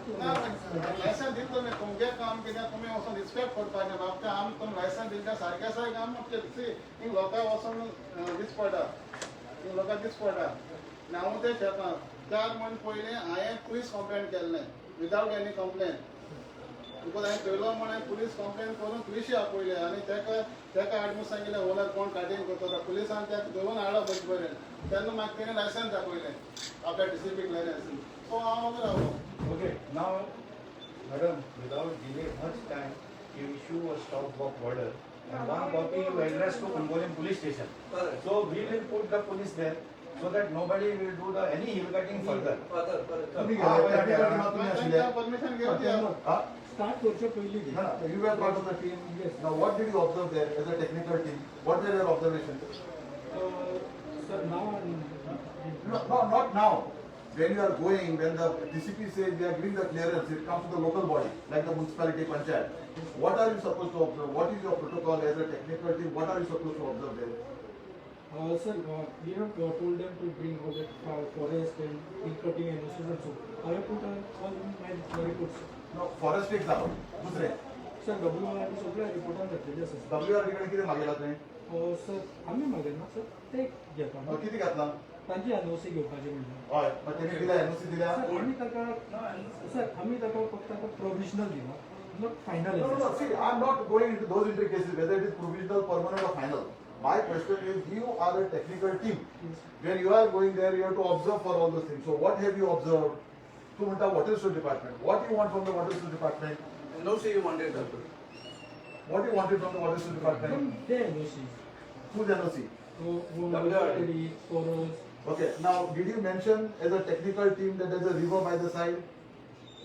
ना, लायसन्स दितलो न्ही. तुमगे काम कितें, तुमी वचून इन्स्पेक्ट करपाचें. बाब, तें आमी तुमी लायसन्स दिले तें सारकें आसा काय आमी सी हिंग लोकांक वचून दीस पडटा, हिंग लोकांक दीस पडटा. आनी हांव तें शेतां 4 म्हयने पयलीं हांवें पुलीस कंप्लेन केल्लें विदावट एनी कंप्लेन, because हांवें पयलो म्हण हांवें पुलीस कंप्लेन करून पुलिशी आपयले आनी तेका हाड सांगिल्लें, ओनर कोण काटींग करता. पुलिसान तेका धरून हाडलो बरे बरें. तेन्ना म्हाका तेणें लायसन्स दाखयलें आपल्या डीसीपी क्लियरन्स. सो हांव वगैरे रावलो. Okay, now, madam, without delay much time, you issue a stop work order and one copy you address to Cuncolim police station. Correct. So we will put the police there so that nobody will do the any hill cutting further. Further, correct. तुम्ही गेले, technical टीमात तुम्ही आशिल्ले? Permission घेवची. हा? Start करचे पयलीं. No, no, you were part of the team. Yes. Now, what did you observe there as a technical team? What were your observations? Sir, now No, not now. When you are going, when the DCP says we are giving the clearance, it comes to the local body, like the municipality, panchayat. What are you supposed to observe? What is your protocol as a technical team? What are you supposed to observe there? Sir, we have told them to bring all that forest and hill cutting and so and so. I have put all in my reports. No, forest एक जालो. दुसरें? Sir, W R सगळ्या रिपोर्टान घातलेले आसा sir. WRD कडेन कितें मागयला तुवें? Sir, आमी मागयना सर, ते घेता. कितें घातलां? तांची एनओसी घेवपाची म्हणल्यार. हय, मग तेणी दिल्या, एनओसी दिल्या? सर, आमी ताका सर, आमी ताका फक्त ताका प्रोविजनल दिला, not final. No, see, I'm not going into those intricacies, whether it is provisional, permanent or final. My question is, you are a technical team. When you are going there, you have to observe for all those things. So what have you observed? तूं म्हणटा water resource department. What you want from the water resource department? NOC you wanted, doctor. What you wanted from the water resource department? ते NOC. Whose NOC? WRD, forest. Okay, now did you mention as a technical team that there's a river by the side?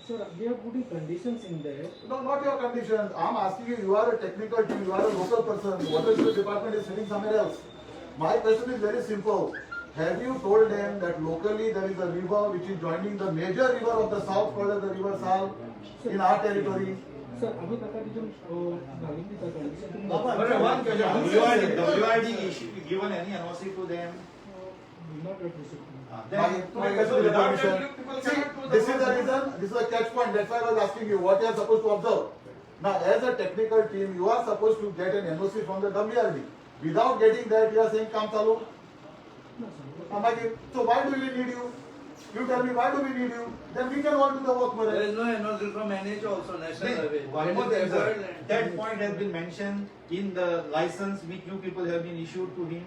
Sir, we are putting conditions in there. No, not your conditions. I'm asking you, you are a technical team, you are a local person. Water resource department is sitting somewhere else. My question is very simple. Have you told them that locally there is a river which is joining the major river of the south called as the River Sal in our territory? Sir, आमी ताका तितून घालून दिता condition. But one question, WRD issue, given any NOC to them? Not yet received. Then, तुम्ही कसं so without permission? that, you people See, cannot do the this is the work. reason, this is a catch point. That's why I was asking you what you are supposed to observe. Now, as a technical team, you are supposed to get an NOC from the WRD. Without getting that, you are saying काम चालू. ना sir. I'm like, so why do we need you? You tell me, why do we need you? Then we can all do the work. There Mare. is no NOC from NH also, National Highway. One more It is thing, sir. acquired land. That point has been mentioned in the license which you people have been issued to him.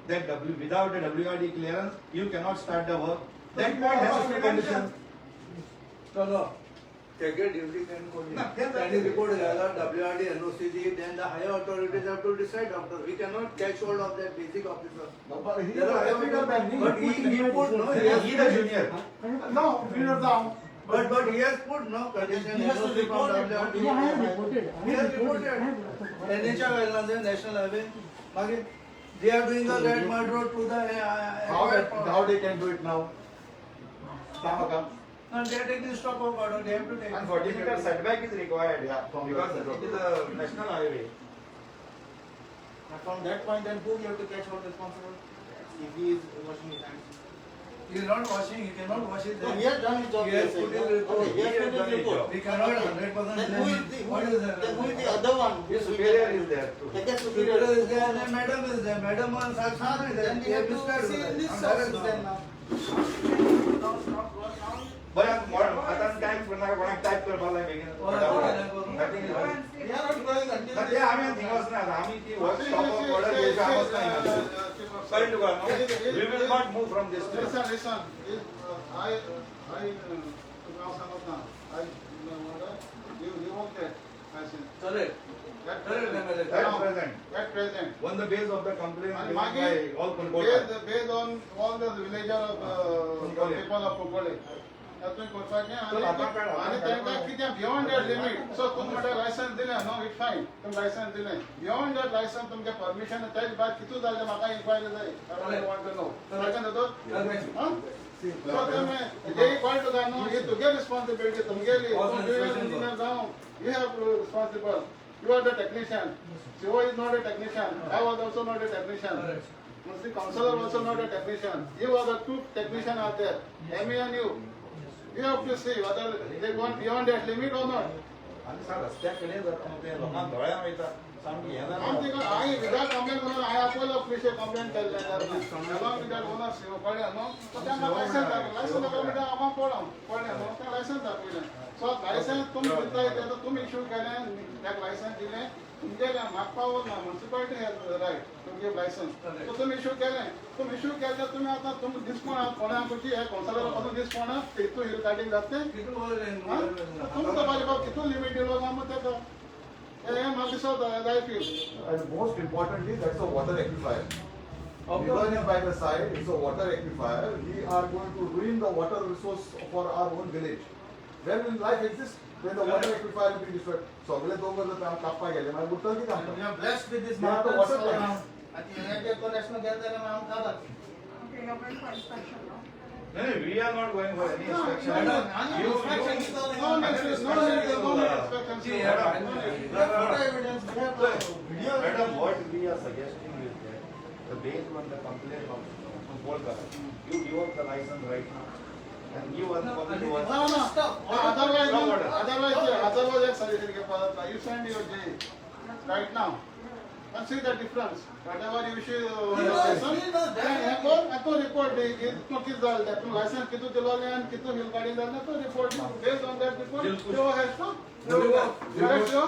That W, without the WRD clearance, you cannot start the work. That point has to be mentioned. चलो. तेगे duty can कोणी. ना, तेच त्यांनी report घाला, WRD NOC the, then the higher authorities have to decide, doctor. We cannot catch hold of that basic officer. But he is There a are technical man. But he put no, he has He the junior. No, junior down. But he has put no condition. He has to NOC from report it. WRD. Yeah, I have reported. I He have has reported. reported. I have reported. NHA घालना ते national highway. मागीर they are doing the red mud road to the How they can do it now? सांग म्हाका. And they are taking stop work order, they have to take. And 40-meter setback is required, Yeah, from the- because it is a national highway. From that point, then who we have to catch hold responsible? If he is washing his hands. He is not washing, he cannot wash his No, hands. he has done his job. He has you are put saying, his no? report. Okay, he has He has put his done his report. job. We cannot 100% Then who is the, who What is, is that? then who is the other one? His superior is there too. Then superior. Superior is there, and madam is there, madam and sir is there. Then we have to see in this sources then now. Now stop work now. बरें, आतां type करनाका, कोणाक type करपाक जाय बेगीन. Nothing is wrong. We are not going until. ना, ते आमी थिंग वचना, आमी ती वर्क स्टॉप ऑर्डर घेवचे आमी वचना हिंगा. कळ्ळें तुका न्हू? We will not move from this place. Listen, listen. If, I, तुका हांव सांगत ना. I, you revoke that license. Correct. At Correct, MLA. At present. At present. On the base of the complaint And given मागीर by all Kunkolkar. based on all the villager of Cuncolim. people of Cuncolim. तातूंत करपाचें चल, आतां काड, आतां आनी काड. तांकां कितें बियोंड that limit. सो तुमी म्हणटा लायसन्स दिलें न्हू, it fine, तुमी लायसन्स दिलें, बियोंड that licence तुमचें परमिशन तेज भायर कितू जालें तें म्हाका इन्क्वायरी जाय. I want to know. सारकें जाता. सो तुमी जे कळटा तुका न्हू, ही तुगे रिस्पॉन्सिबिलिटी तुमगेली. Also inspection. Engineer जावं, you have responsible. You are the technician. CO is not a technician. I was also not a technician. Muslim counselor also not a technician. You are the two technician are there. Me and you. You have to see whether they gone beyond that limit or not. आनी sir रस्त्या कडेन जाता न्हू तें लोकांक दोळ्यान वयता सामकें हें आम जाता. तिका हांवें विदाउट कंप्लेन करून हांवें आपयलो पुलिशेक कंप्लेन केल्लें अलॉंग विथ that owner कळ्ळें न्हू. सो तांकां लायसन्स दाखयलें. लायसन्स दाखयलें म्हणल्यार हांव पळोवं कळ्ळें न्हू. तें लायसन्स दाखयलें. सो लायसन्स तुमी दिताय तें तुमी इशू केलें, ताका लायसन्स दिलें तुमगेलें. म्हाका पावल ना. Municipality has right to give licence. So तुमी इशू केलें, तुमी इशू केलें, तुमी आतां तुमी दिसपण कोणा खंयची ह्या कौन्सिलरा पासून दिसपण हितून हिल कार्टींग जाता तें. तुमकां बाबा कितू लिमीट दिलो ना मग तेका हें म्हाका दिसता I feel. And most importantly, that's a water aquifer. River is by the side, it's a water aquifer. We are going to ruin the water resource for our own village. Where will life exist when the water aquifer will be destroyed? सगळे दोंगर जर आमी कापपाक गेले मागीर उरतलें कितें आमकां? We are blessed with this We have the mountains water all tanks. around. आतां हें कोण गेले जाल्यार आमकां खाता. Okay, you're going for inspection, no? No, we are not going for any inspection. Madam, आनी You- inspection you- कितें No need, no need, no need inspection. See, madam, No need. We have photo evidence, we have video. Madam, what we are suggesting is that, the based on the complaint of Polkar, you give up the license right now and give us copy to us. No, no. Stop. Otherwise, Stop order. otherwise, otherwise, एक suggestion घेवपाक जाता. You send your J right now and see the difference. Whatever you issue He knows, he knows, हें कर आनी तो report दी की तूं कितें जालें तें, तूं लायसन्स कितू दिलोलें आनी कितू हिल गार्डिंग जालें तो report. Based on that report you has to correct you.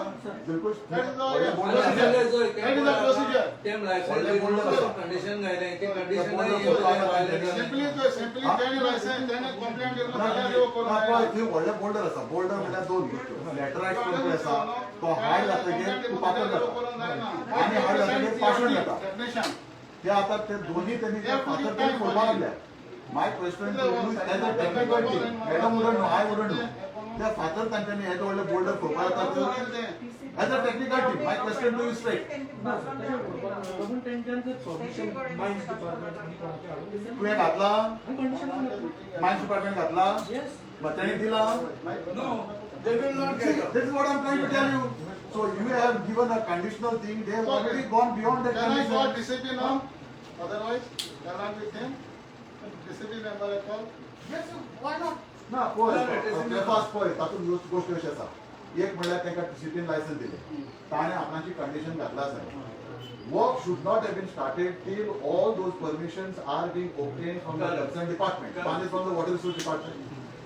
Dilkhush. That is the व्हडले बोल्डर procedure. आसा. That is the procedure. तेम व्हडले बोल्डर आसा. कंडिशन घायलें ते त्या बोल्डर कंडिशन सिम्पली सिम्पली तेणे लायसन्स तेणे कंप्लेंट दिलो जाल्यार यो करूं ना, जायना. पळय थंय व्हडले बोल्डर आसा. बोल्डर म्हळ्यार दोन गोश्टी. लॅटरायट करून पळय आसा तो हाड जातकीर कुपातर जाता आनी हाड जातकीर पाशण जाता. ते आता ते दोन्ही त्यांनी ते फातर तरी फोडपाक लागल्या. My question to you as a technical team, madam wouldn't know, I wouldn't know, त्या फातर तांच्यांनी हे व्हडले बोल्डर फोडपाक जाता? As a technical team, my question to you straight. ना सर, तशें फोडपाक पूण तेंच्यान जर परमिशन मायन्स डिपार्टमेंट आनी कोणाचें हाडून तुवें घातला कंडिशन मायन्स डिपार्टमेंट घातला? येस. मग तेणी दिला? No, they will not See, get. this is what I'm trying to tell you. So you have given a conditional thing, they have already gone beyond that Can I call condition. DCP now? Otherwise, along with him, DCP member I call. Yes, why not? ना पळय पेपास पळय तातूंत गोश्टी अशी आसा. एक म्हणल्यार तांकां सिटीन लायसन्स दिलें, ताणें आपणाची कंडिशन घातला आसा. Work should not have been started till all those permissions are being obtained from the concerned department. One is from the water resource department.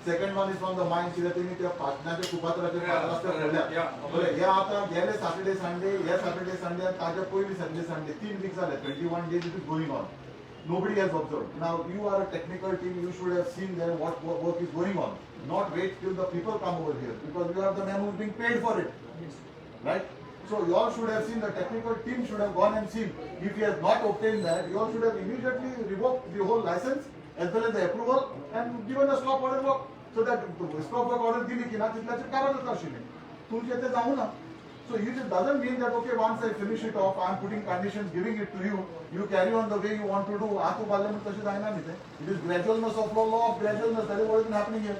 Second one is from the mines. कित्याक तेणी त्या पाटणाच्या कुपात्राचे फातर आसता फोडल्या. बरें, हे आतां गेले सॅटर्डे संडे, हे सॅटर्डे संडे आनी ताच्या पयलीं सॅटर्डे संडे, 3 वीक जाले, 21 days it is going on. Nobody has observed. Now, you are a technical team, you should have seen there what work is going on. Not wait till the people come over here, because you are the man who is being paid for it. Right? So you all should have seen, the technical team should have gone and seen. If he has not obtained that, you all should have immediately revoked the whole license as well as the approval and given a stop order work. So that stop work order दिली की ना तितल्याचेर कारवाय जाता आशिल्ली. तुमचें तें जावं ना. So it just doesn't mean that, okay, once I finish it off, I am putting conditions, giving it to you, you carry on the way you want to do. आतां उबारलें म्हणून तशें जायना न्ही तें. It is gradualness of law, law of gradualness. That is what has been happening here.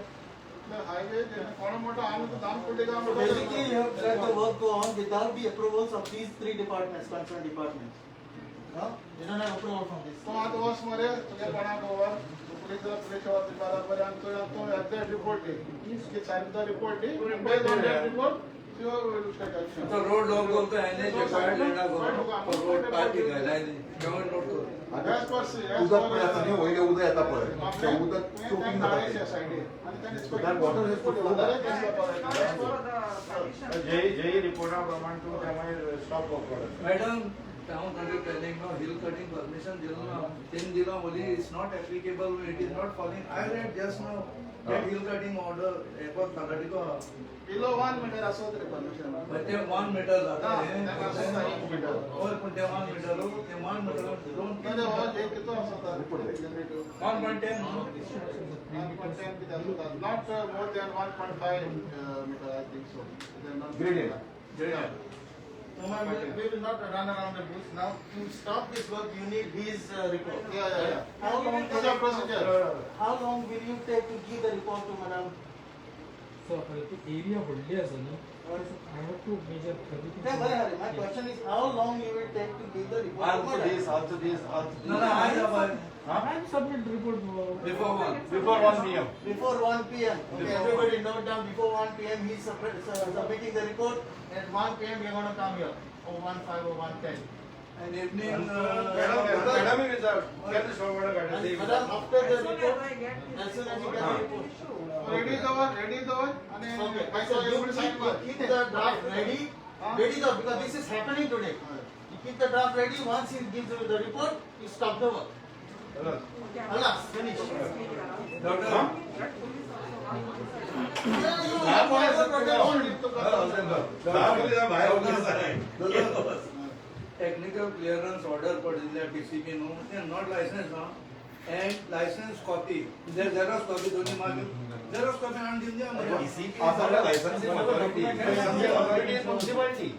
Highway कोण मोठो आमी तो दाम कुठे So basically, you have let the work go on without the approvals of these three departments, concerned departments. Huh? You don't have approval from this. तूं आतां वच मरे तुगे कोणाक वर पुलीस पुलीस बराबर आनी तूं तूं एक्झॅक्ट रिपोर्ट दी की सारको report the. Based on that report you will take action. तो रोड लॉक करतो एनएच रिक्वायर्ड लेना करो रोड पार्टी घालाय गव्हर्नमेंट नोट करो. As per उदक पळय आसा न्ही, वयलें उदक येता पळय, तें उदक चोकींग जाता तें. That water has to flow back. As for the condition. जे जेई रिपोर्टा प्रमाण तूं त्या मागीर स्टॉप वर्क ऑर्डर. मॅडम, हांव तांकां कळ्ळें नो हिल कटिंग परमिशन दिलो ना तेणी दिला only it's not applicable, it is not following. I read just now that hill cutting order एको तलाटीको. बिलो 1 मिटर आसत रे परमिशन. पण ते 1 मिटर जाता. ना, तें आसता 1 मिटर. हय, पूण ते 1 मिटर, ते 1 मिटर दोन म्हणजे हो जे कितू आसता. 1.10. 1.10 कितें आसता. Not more than 1.5 meter, I think so. Gradient. Yeah. No, ma'am, we will not run around the bush. Now, to stop this work, you need his report. Yeah. How long, It's a procedure. how long will you take to give the report to madam? So पळय ती area व्हडली आसा न्हू, I have to measure everything. No, बरें हारे. My question is, how long you will take to give the report to Also madam? this, also this, also this. ना ना आयज I submit report. Before 1. Before 1 p.m. Before 1 p.m. Okay, everybody note down, before 1 p.m. he's submitting the report. At 1 p.m. we are going to come here. Or 1:05 or 1:10. And evening, madam विचार केन्ना short And madam, after the As soon as report, I get this as soon as you report, get the I will report. issue. Ready दवर, ready दवर आणि Okay, पैसा so you everybody sign keep, कर. you keep the draft ready, ready though, because this is happening today. You keep the draft ready, once he gives you the report, you stop the work. Okay. Alas, finish. Police may be around. Doctor, Let police also come. Yeah, you have to technical clearance order पडिल्ल्या TCP न्हू ते not licence न्हू and licence copy xerox copy दोन्ही मागीर Xerox copy हाडून दिवन द्या मरे. Licensing authority. Licensing authority is municipality.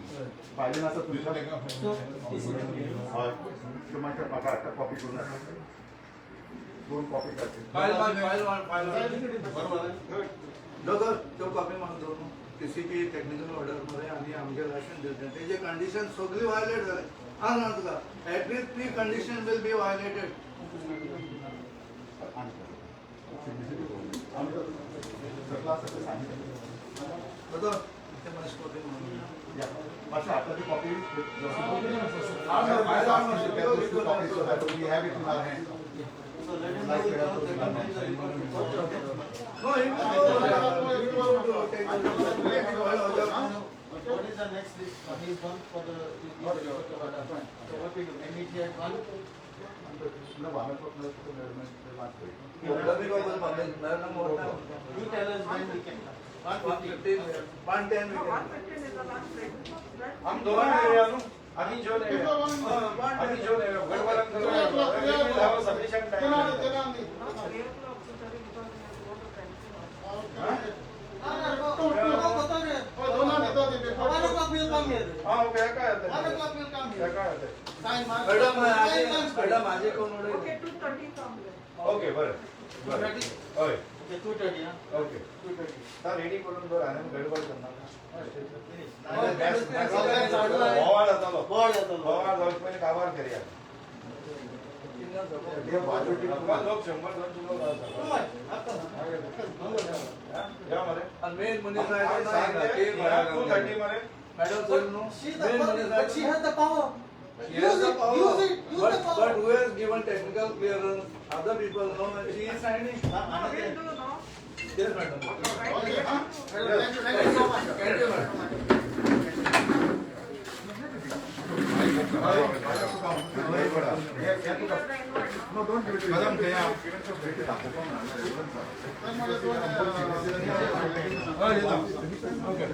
फायलीन आसा तुमच्या हय तूं मातशें म्हाका हाडटा कॉपी करून हाड. दोन कॉपी काडची. फायल फायल फायल फायल दोतोर त्यो कॉपी मागून दवर न्हू टीसीपी टेक्निकल ऑर्डर मरे आनी आमगे लायसन्स दिवचें तेजे कंडिशन सगळी वायलेट जाले हांव सांगता तुका at least 3 condition will be violated. आमी सकला आसा तें सांगितलें. दोतोर ते मातशी कॉपी मागून या मातशें हाडटा ती copy. We have it in our hand. So let him know the No, he will go. He will go to take the What is the next list? He is gone for the, he is the report to order. So what we do, we meet here at 1? No, 1 o'clock You tell us when we can come. 1:15. 1:10 we No, can. 1:15 is the last break. Right? हम दोन येया न्हू आमी जेवन येया. Before 1. आमी जेवन येया. गडबड Three o'clock, three We will have a o'clock. sufficient time. तेना दी, तेना दी. Not 3 o'clock, so sorry, because we have to go to fencing also. No, no, हय, दोनां दिता ती before. 1 o'clock we'll come here. हा ओके एका येता. 1 o'clock we'll come here. एका येता. Sign mark. Madam Sign lunch break. Madam माझे कोण उडयले. Okay, 2:30 come then. Okay बरें बरें. हय Okay, 2:30, huh? Okay. 2:30. ता रेडी करून दवर आनी गडबड करनाका. Finish. बोवाळ जातालो. बोवाळ जातालो. बोवाळ जावचे पयलीं काबार करया. लोक 100-200 लोक आसा. Too much. After. या मरे. आणि मेन मनीस आहे ते 2:30 मरे. मॅडम सर न्हू She the main मनीस but she has the power. She Use has the it, power. use it, use but, the power. But who has given technical clearance? Other people know and she is signing. No, we'll do, no? Yes, madam. Right? Okay, huh? Thank you, thank you so much. Thank you, madam. We are the inward, no? No, don't give it to Madam, kaya. हय येता. Okay.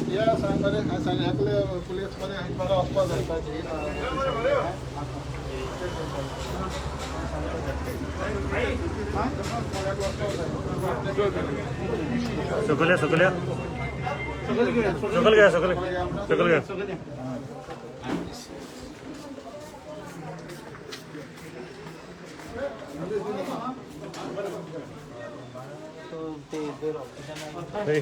या सांग मरे, सांग एकले police मरे बरो वचपा जाय. सकयल सकयल सकयल गया सकयल सकयल गया. Hey.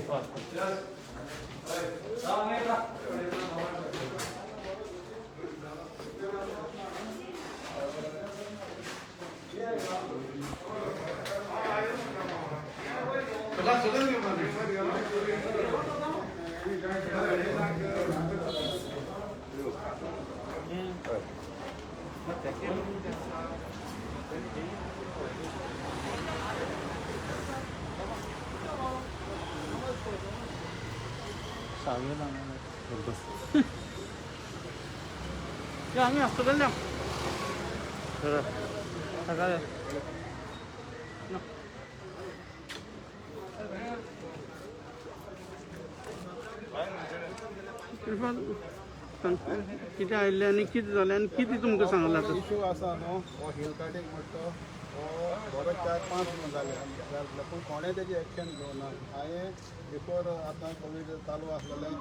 सांग, कितें आयिल्लें आनी कितें जालें आनी कितें तुमकां सांगलां आतां? इशू आसा न्हू, हो हिल कार्टींग म्हणटा तो हो बरो 4-5 म्हयने जाले, पूण कोणें तेजी एक्शन घेवना. हांवें बिफोर आतां कोवीड चालू आसलेलें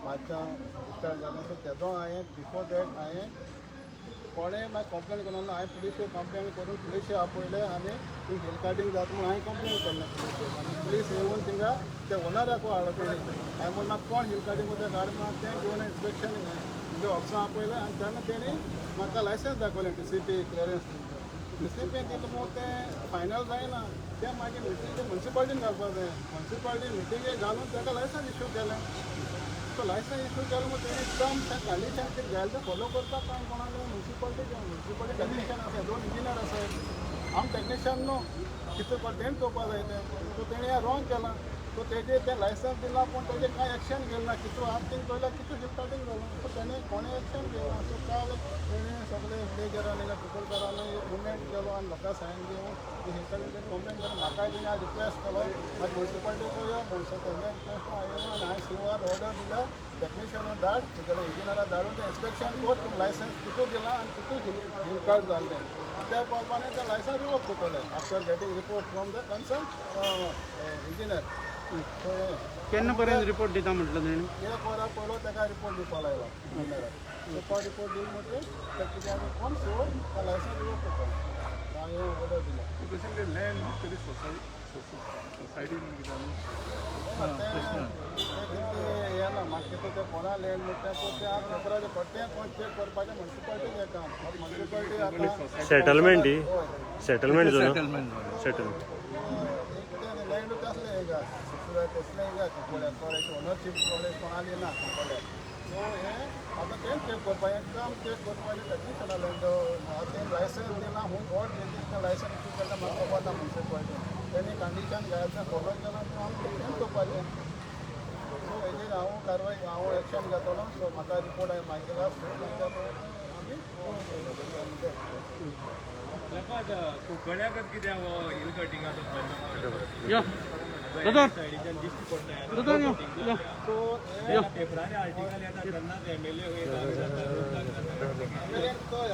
मार्चा स्टार्ट जालें, सो तेदो हांवें बिफोर that हांवें कोणें मागीर कंप्लेन करूंक ना. हांवें पुलिशेक कंप्लेन करून पुलिशे आपयले आनी ती हिल कार्टींग जाता म्हणून हांवें कंप्लेन केल्लें पुलिशेक, आनी पुलीस येवन थिंगा ते ओनराकूय हाडलो तेणी. हांवें म्हणलें म्हाका कोण हिल कार्टींग करता गाडी म्हणून, तें घेवन इन्स्पेक्शन म्हणजे ऑफिसां आपयलें आनी तेन्ना तेणी म्हाका लायसन्स दाखयलें TCP clearance. TCP दिलें म्हणून तें फायनल जायना, तें मागीर मिटींग मुन्सिपाल्टीन घालपाक जाय. मुन्सिपाल्टीन मिटिंगेक घालून ताका लायसन्स इशू केलें. सो लायसन्स इशू केलें म्हणून तेणी टर्म्स एंड कंडिशन कितें घालें तें फॉलो करपाक काम कोणालें मुन्सिपाल्टीचें. मुन्सिपाल्टी टेक्निशियन आसा, 2 इंजिनियर आसा, आम टेक्निशियन न्हू, कितें कर तेणें चोवपा जाय तें. सो तेणें हें रॉंग केलां. सो तेजें तें लायसन्स दिलां पूण तेजें कांय एक्शन घेवना, कितू आर्थिंग चोयल्यार कितू हिल कार्टींग जालां. सो तेणें कोणें एक्शन घेवना. सो काल तेणें सगळे विलेजरांनी कुंकळकारांनी एक मुवमेंट केलो आनी लोकां सायन घेवन हिल कार्टींग कंप्लेन केलो. म्हाकाय तेणी आज रिक्वेस्ट केलो, मागीर मुन्सिपाल्टीचो यो म्हणसो तेंगे रिक्वेस्ट आयलो आनी हांवें सीओआर ऑर्डर दिल्या टेक्निशियना धाड, तुगेल्या इंजिनियरा धाडून तें इन्स्पेक्शन कर, तुमकां लायसन्स कितू दिलां आनी कितू हिल कार्ट जालें तें त्या प्रमाणे तें लायसन्स रिवोक करतलें after getting report from the concern engineer. केन्ना पर्यंत रिपोर्ट दिता म्हटलं तेणें? एक वरां पयलो ताका रिपोर्ट दिवपा लायला इंजिनियराक. सो तो रिपोर्ट दिली म्हणटकीर तें कितें कोण सो तें लायसन्स रिवोक करतलें. हांवें ऑर्डर दिला. तें ना म्हाका कितें तें कोणा लँड म्हणटा सो तें आतां पेपराचें पडटें कोण चॅक करपाचें मुन्सिपाल्टीचें काम. मुन्सिपाल्टी आतां सेटलमेंट ही हय सेटलमेंट जो सेटलमेंट कितें लँड तसलें हिंगा तसलें हिंगा कुंकळ्या थोडे ओनरशीप थोडे कोणाली ना कुंकळ्या. सो हें आतां तें चॅक करपाचें काम, चॅक करपाचें टेक्निशियना लँड तें लायसन्स दिलां हूं what तें लायसन्स इशू केलें म्हाका खबर ना मुन्सिपाल्टी तेणी कंडिशन घातलें तें फॉलो केलां तें आमकां तें करपाचें. सो हेजेर हांव कारवाय हांव एक्शन घेतलो. सो म्हाका रिपोर्ट हांवें मागिल्ला आमी कुंकळ्याकच कित्याक हो हिल कटिंगाचो यो दोतोर, दोतोर यो यो. सो पेपरांनी आर्टिकल येता तेन्नाच एमएलए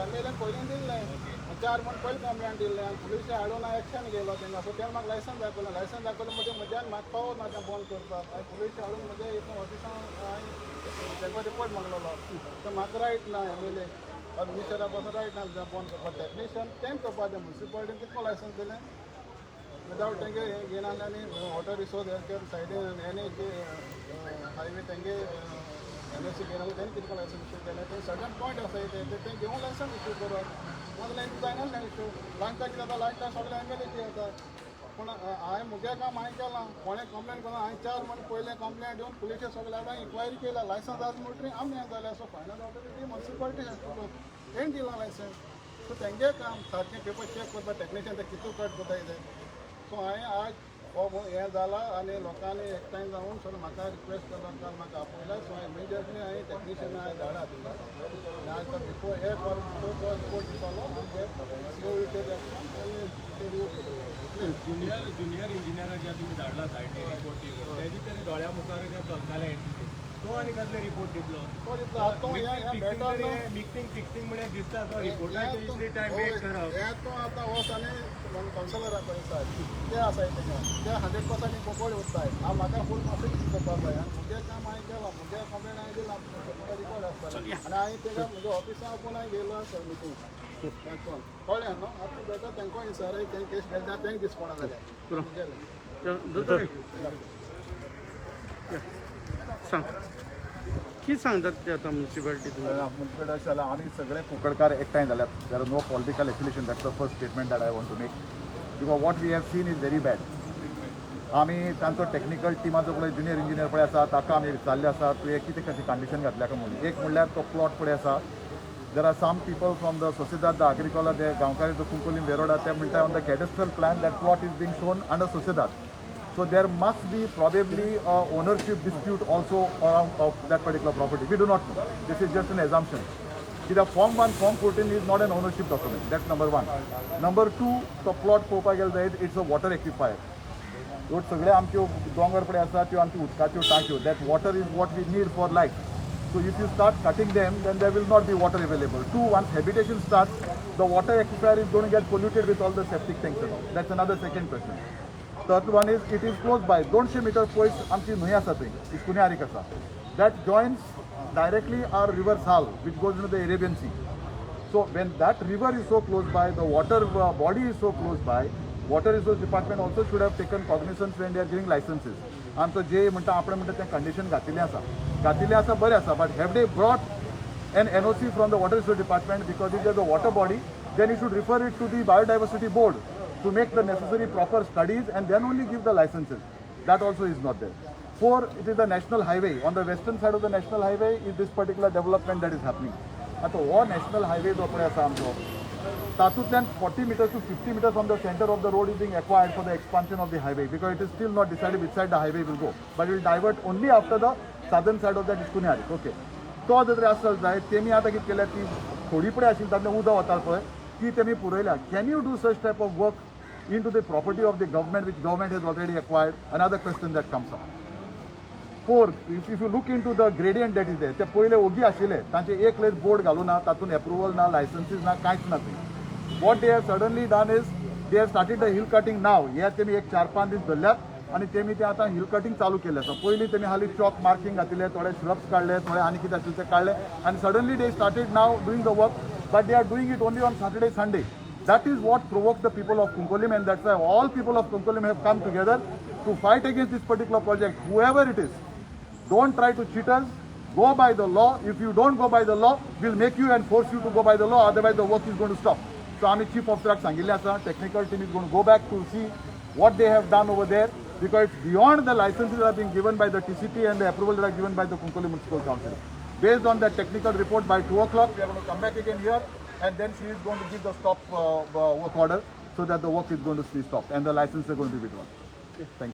एमएलएन पयलीं दिल्लें 4 म्हण पयलीं कंप्लेन दिल्लें आनी पुलिशे हाडून एक्शन घेयलो तेंकां. सो तेणें म्हाका लायसन्स दाखयलें. लायसन्स दाखयलें म्हणजे म्हज्यान म्हाका पावत ना तें बंद करपाक. हांवें पुलिशे हाडून म्हज्या हितून ऑफिसान हांवें तेंकां रिपोर्ट मागलेलो. सो म्हाका रायट ना एमएलए और मिनिस्टरा पासून रायट ना तें बंद करपाक. टेक्निशियन तें करपाचें मुन्सिपाल्टीन कितको लायसन्स दिलें विदावट तेंगे हें घेयना आनी वॉटर रिसोर्स हें सायडीन एनएच हायवे तेंगे एनओसी घेयना तेणें कितको लायसन्स इशू केलें तें सर्टन पॉयंट आसा तें तें घेवन लायसन्स इशू करप नाजाल्यार जायना न्ही इशू. लास्टाक कितें जाता, लास्टाक सगळें एमएलएची येता. पूण हांवें म्हगेलें काम हांवें केलां, कोणें कंप्लेन करूं हांवें 4 म्हयने पयलें कंप्लेन दिवन पुलिशे सगळे हाडून इन्क्वायरी केल्या. लायसन्स आसा म्हणटकीर आमी हें जालें. So final authority municipality has to तेणें दिलां लायसन्स. सो तेंगे काम सारकें पेपर चॅक करपाक टेक्निशियन ते कितू कट करता तें. सो हांवें आज हो हें जाला आनी लोकांनी एकठांय जावन सगळें म्हाका रिक्वेस्ट केलो, काल म्हाका आपयला. सो हांवें इमिजिएटली हांवें टेक्निशियन हांवें धाडा थिंगा आनी आज तो बिफोर एक वर बिफोर तो रिपोर्ट दितालो आनी C O will take action आनी ते रिवोक करतले. ज्युनियर इंजिनियराक तुमी धाडला सायटीर रिपोर्ट दिवन तेजे तरी दोळ्या मुखार जें चलतालें तो आनी कसले रिपोर्ट दितलो? तो दितलो आतां तो हें बेटर न्हू. मिक्सिंग फिक्सिंग म्हळ्यार दिसता तो रिपोर्टाचेर इतली टायम वेट करप. हें तूं आतां वच आनी कावन्सिलरा पळय सायब ते आसाय तेंगा ते 100% कोंकणी उरताय. हांव म्हाका फूल कॉन्फिडन्स करपाक जाय आनी म्हगेलें काम हांवें केलां, म्हगेलें कंप्लेन हांवें दिलां, म्हाका रिकॉर्ड आसता आनी हांवें तेका म्हज्या ऑफिसान आपोवन हांवें गेलो आसा मिटींग तांकां कळ्ळें न्हू. आतां बेटर तांकां विचाराय तें केस घेतल्या तेंक दिसपना जाल्यार गेलें. दोतोर सांग, कितें सांगतात ते आतां मुन्सिपाल्टी तुमकां? मुन्सिपाल्टी अशें जालां, आमी सगळे कुंकळकार एकठांय जाल्यात. There are no political affiliation. That's the first statement that I want to make, because what we have seen is very bad. आमी तांचो टॅक्निकल टिमाचो पळय ज्युनियर इंजिनियर पळय आसा ताका आमी विचारलें आसा तुवें कितें कशें कंडिशन घातल्या काय म्हणून. एक म्हणल्यार तो प्लॉट पळय आसा, there are some people from the Sociedad the Agricola de Gaonkari the Cuncolim Veroda ते म्हणटा on the cadastral plan that plot is being shown under Sociedad. So there must be probably a ownership dispute also around of that particular property. We do not know. This is just an assumption. कित्याक form 1, form 14 is not an ownership document. That's number 1. Number 2, तो plot पळोवपाक गेलो जायत it's a water aquifer. ह्यो सगळ्यो आमच्यो दोंगर पळय आसा त्यो आमच्यो उदकाच्यो टांक्यो. That water is what we need for life. So if you start cutting them, then there will not be water available. Two, once habitation starts, the water aquifer is going to get polluted with all the septic tanks and all. That's another second question. Third one is it is close by. 200 meter पयस आमची न्हंय आसा थंय, इसकुनी आरीक आसा. That joins directly our river Sal, which goes into the Arabian Sea. So when that river is so close by, the water body is so close by, water resource department also should have taken cognizance when they are giving licenses. आमचो जे म्हणटा आपण म्हणटा तें condition घातिल्लें आसा, घातिल्लें आसा, बरें आसा, but have they brought an NOC from the water resource department? Because if there's a water body, then you should refer it to the biodiversity board to make the necessary proper studies and then only give the licenses. That also is not there. Four, it is the national highway. On the western side of the national highway is this particular development that is happening. आतां हो national highway जो पळय आसा आमचो, तातूंतल्यान 40 meter to 50 meter from the center of the road is being acquired for the expansion of the highway, because it is still not decided which side the highway will go, but will divert only after the southern side of that Iskuni Arik. Okay, तो जर आसल जायत, तेमी आतां कितें केल्या, ती थोडी पळय आशिल्ली तातूंतलें उदक वतालें पळय, ती तेमी पुरयल्या. Can you do such type of work into the property of the government, which government has already acquired? Another question that comes up. Fourth, if you look into the gradient that is there, ते पयले ओगी आशिल्ले, तांचे एक less board घालूं ना, तातूंत approval ना, लायसन्सीस ना, कांयच ना थंय. What they have suddenly done is they have started the hill cutting now. हे तेमी एक 4-5 दीस धरल्यात आनी तेमी ते आतां हिल कटिंग चालू केलें आसा. पयलीं तेमी हालीं चॉक मार्किंग घातिल्ले, थोडे श्रब्स काडले, थोडे आनी कितें आशिल्लें ते काडले आनी suddenly they started now doing the work, but they are doing it only on Saturday, Sunday. That is what provoked the people of Cuncolim, and that's why all people of Cuncolim have come together to fight against this particular project. Whoever it is, don't try to cheat us. Go by the law. If you don't go by the law, we'll make you and force you to go by the law. Otherwise, the work is going to stop. So आमी chief officer सांगिल्लें आसा, technical team is going to go back to see what they have done over there, because it's beyond the licenses that are being given by the TCP and the approval that are given by the Cuncolim Municipal Council. Based on that technical report, by 2 o'clock, we are going to come back again here, and then she is going to give the stop work order so that the work is going to be stopped and the licenses are going to be withdrawn. Okay, thank you.